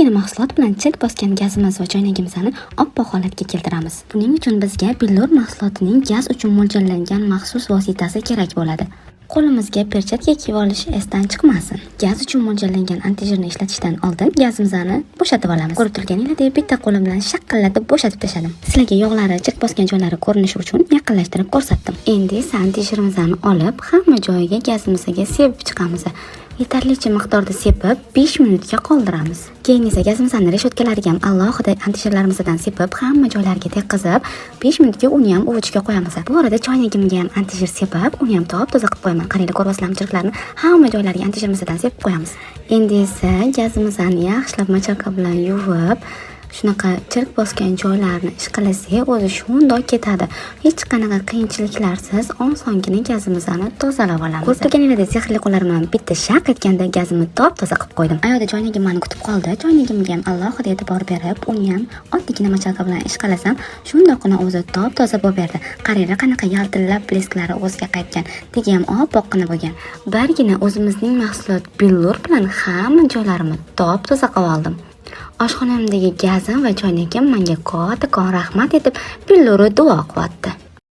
Birgina mahsulot bilan chirk bosgan gazimiz va choynagimizni oppoq holatga keltiramiz. Buning uchun bizga Billur mahsulotining gaz uchun mo'ljallangan maxsus vositasi kerak bo'ladi. Qo'limizga perchatka kiyib olish esdan chiqmasin. Gaz uchun mo'ljallangan антижир ni ishlatishdan oldin gazimizni bo'shatib olamiz. Ko'rib turganingizdek, bitta qo'lim bilan shaqillatib bo'shatib tashladim. Sizlarga yog'lari, chirk bosgan joylari ko'rinishi uchun yaqinlashtirib ko'rsatdim. Endi esa антижир imizni olib, hamma joyiga gazimizga sepib chiqamiz. Yetarlicha miqdorda sepib, 5 minutga qoldiramiz. Keyin esa gazimizni reshotkalariga ham alohida антижир larimizdan sepib, hamma joylariga tekkizib, 5 minutga uni ham uvutishga qo'yamiz. Bu orada choynagimga ham антижир sepib, uni ham top toza qilib qo'yaman. Qaranglar, ko'ryapsizlarmi chirklarni? Hamma joylariga антижир imizdan sepib qo'yamiz. Endi esa gazimizni yaxshilab мочалка bilan yuvib, shunaqa chirk bosgan joylarni ishqalasak, o'zi shundoq ketadi. Hech qanaqa qiyinchiliklarsiz osongina gazimizni tozalab olamiz. Ko'rib turganingizdek, sehrli qo'llarim bilan bitta shaq etganda gazimni top toza qilib qo'ydim. Ayoda choynagim mani kutib qoldi. Choynagimga ham alohida e'tibor berib, uni ham oddiygina мочалка bilan ishqalasam, shundoqqina o'zi top toza bo'lib berdi. Qaranglar, qanaqa yaltillab блеск lari o'ziga qaytgan. Tagi ham oppoqqina bo'lgan. Birgina o'zimizning mahsulot Billur bilan hamma joylarimni top toza qilib oldim. Oshxonamdagi gazim va choynagim menga kattakon rahmat aytib, Billuri duo qilyapti.